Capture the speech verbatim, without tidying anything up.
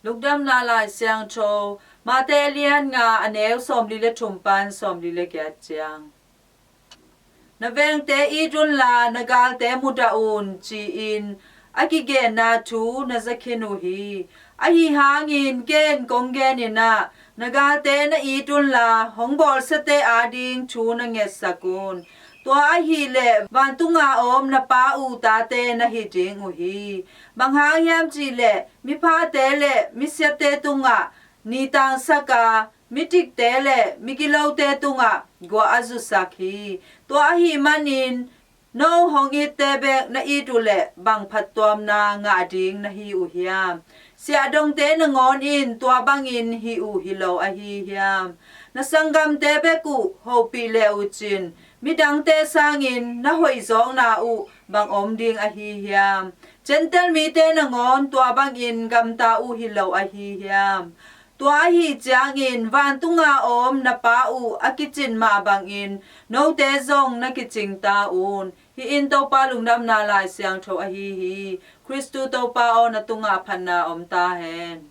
Lungdamna Lai Siangtho, Mate a lian nga, a neu sawmli le thum pan sawmli le giat ciang. Na vengte it unla, na galte mudah un, ci-in a kigenna thu na zakhin uh hi. Ahi hangin ken kong genin ah, na galte na it unla, hong bawlsiate ading thu na ngetsak un. Tua ahileh vantunga om na Pa uh tate na hi ding uh hi. Bang hang hiam cihleh, miphate le misiate tungah ni tangsak a, mitikte le migilote tungah guah a zusak hi. Tua ahih manin no hong itte bek na it uhleh bang phattuamna ngah ding na hi uh hiam? Siahdongte nangawn in tua bangin hih uh hi lo ahi hiam? Na sanggamte bek uh hopih le uhcin, midangte sangin na hoihzawkna uh bang om ding ahi hiam? Gentile mite nangawn tua bangin gamta uh hi lo ahi hiam? Tua ahi ciangin vantunga om na Pa uh a kicin mah bangin note zong na kicing ta un. Hih in Topa Lungdamna Lai Siangtho ahi hi. Khristu Topa aw, na tungah phatna om ta hen.